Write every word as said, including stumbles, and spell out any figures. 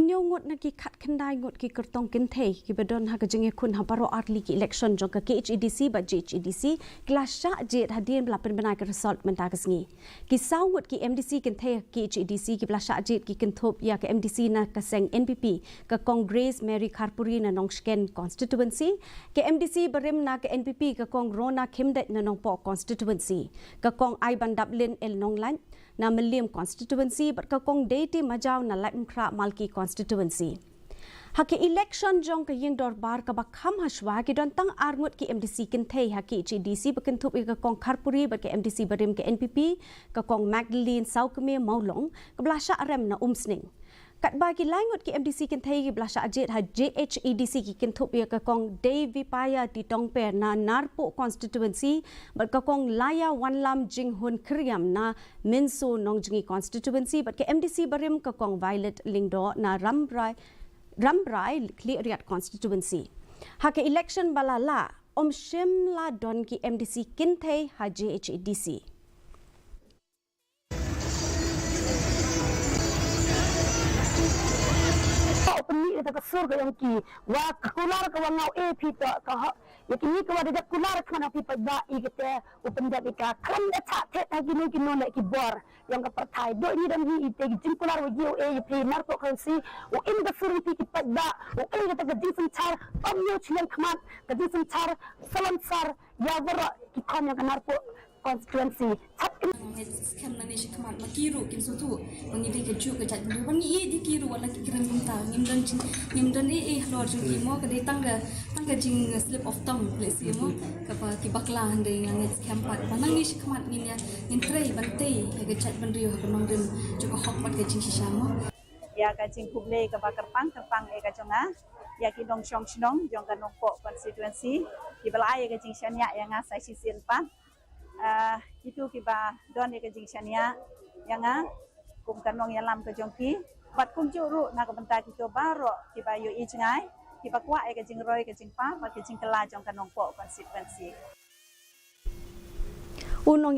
Hynñiew ngut na ki khatkhyndai ngut ki kyrtong kynthei kiba don ha ka jingïakhun ha baroh arliang ki election jong ka KHADC bad JHADC ki la shah jied hadien ba la pynbna ka result mynta ka sngi. Ki saw ngut ki MDC kynthei ha KHADC kiba la shah jied ki kynthup ïa ka MDC na ka seng NPP, ka Kong Grace Mary Kharpuri na Nongshken constituency, ka MDC barim na ka NPP ka Kong Rona Khymdeit na Nongpoh constituency, ka Kong Aibandaplin L Nonglait na Mylliem constituency bad ka Kong Deiti Majaw na Laitumkhrah Malki constituency. Ha ka election jong ka ïing dorbar kaba kham hashwa ki don tang ar ngut ki MDC kynthei ha KHADC ba kynthup ïa ka Kong Kharpuri bad ka MDC barim ka NPP, ka Kong Magdalene Sawkmie Mawlong kaba la shah rem na Umsning. Katba ki lai ngut ki MDC kynthei kiba la shah jied ha JHADC ki kynthup ïa ka Kong Deivipaya T Tongper na Narpuh constituency bad ka Kong Laiawanlam Jinghun Khyrïam na Mynso Nongjngi constituency bad ka MDC barim ka Kong Violet Lyngdoh na Rambrai, Rambrai Khliehriat constituency. Ha ka election ba la lah, ym shym la don ki MDC kynthei ha JHADC. Ka u pynmih kata ka sur ka jong ki, wa ka kular ka wa ngau e phi to ka hok. Ïa kini ka wa da jak kular khana phi paidbah i kata u pyndep i ka khlem da chah thet ha kino kino leh ki bor jong ka pyrthai. Doi ni dang hi i te ki jingkular wa ji u e ïa phi Narpuh Khlong Sih, u im ka sur ïa phi ki paidbah, u e kata ka jingsynchar, ym ïoh chiliang khmat, ka jingsynchar salonsar ïa baroh ki khon jong ka Narpuh constituency. Chat kin Ngi skhem nangne shi khmat ma ki ruh kin sngewthuh ba ngi dei ka juk ka jaitbynriew, ba ngi ïeit ïa ki ruh wat la ki kren kumta. Ngim don jing, ngim don ei ei halor jong ki mo, ka dei tang ka, tang ka jing slip of tongue lehse mo, kaba ki bakla. Hynrei nga ngeit skhem pat ba nangne shi khmat ngin ïa, ngin trei ban tei ïa ka jaitbynriew ha ka nongrim jong ka hok bad ka jingshisha mo. Ïa ka jingkhublei kaba kyrpang kyrpang ïa ka jong nga ïa ki nongshong shnong jong ka Nongpoh constituency kiba la ai ïa ka jingshaniah ïa nga sa shisien pat. Ah, kito kiba don ïa ka jingshaniah ïa nga kum ka nongïalam ka jong ki, bad kumjuh ruh na ka bynta kito baroh kiba ïohi jngai, kiba kwah ïa ka jingroi ka jingpang bad ka jingkylla jong ka Nongpoh constituency. U nongïalam